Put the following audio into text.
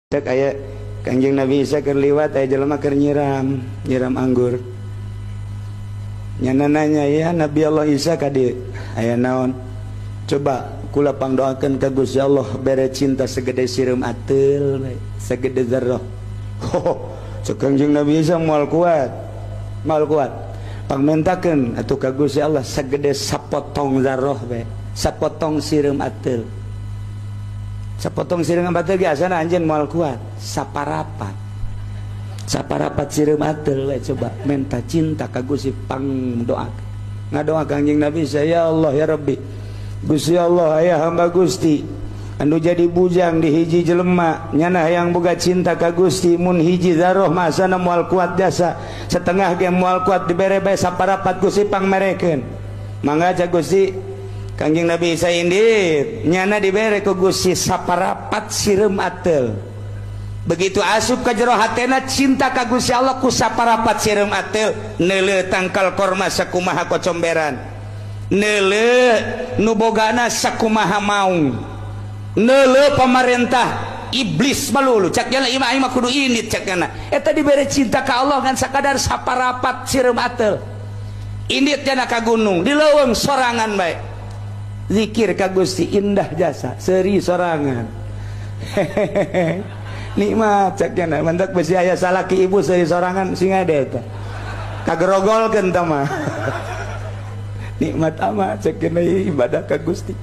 Cek aya Kangjeng Nabi Isa keur liwat, aya jelema keur nyiram nyiram anggur. Nyana nanya, "Ya Nabi Allah Isa, ka dieu aya naon? Coba kula pangdoakeun ka Gusti Allah bere cinta segede sireum ateul, segede zarrah." Oh, cek Kangjeng Nabi Isa, "Moal kuat, moal kuat. Pangmentakeun atuh ka Gusti Allah segede sapotong zarrah bae, sapotong sireum ateul." Sapotong sireum ateul ge asana anjeun moal kuat. Saparapat, saparapat sireum ateul we coba menta cinta ka Gusti. Pang doa, ngadoa Kangjeng Nabi Isa, "Ya Allah, ya Rabbi, Gusti Allah, aya hamba Gusti anu jadi bujang di hiji jelema, nyana hayang boga cinta ka Gusti. Mun hiji zarroh masana moal kuat jasa, setengah ge moal kuat, dibere bae saparapat, Gusti, pangmerekeun mangga." Cak Gusti, Kangjeng Nabi Isa indit, nyana dibere ku Gusti saparapat sireum ateul. Begitu asup ka jero hatena cinta ka Gusti Allah ku saparapat sireum ateul, neuleuh tangkal korma sakumaha kocomberan, neuleuh nu bogana sakumaha maung, neuleuh pamarentah iblis melulu, cak jana imah imah kudu indit, cak jana. Eta dibere cinta ka Allah ngan sakadar saparapat sireum ateul. Indit jana ka gunung, di leuweung sorangan bae zikir ka Gusti, indah jasa, seuri sorangan, hehehe, nikmat, cak jana. Mantak besi aya salaki ibu seuri sorangan sing ada eta kagerogolkeun tah mah. Nikmat amat, cek jana, ibadah ka Gusti.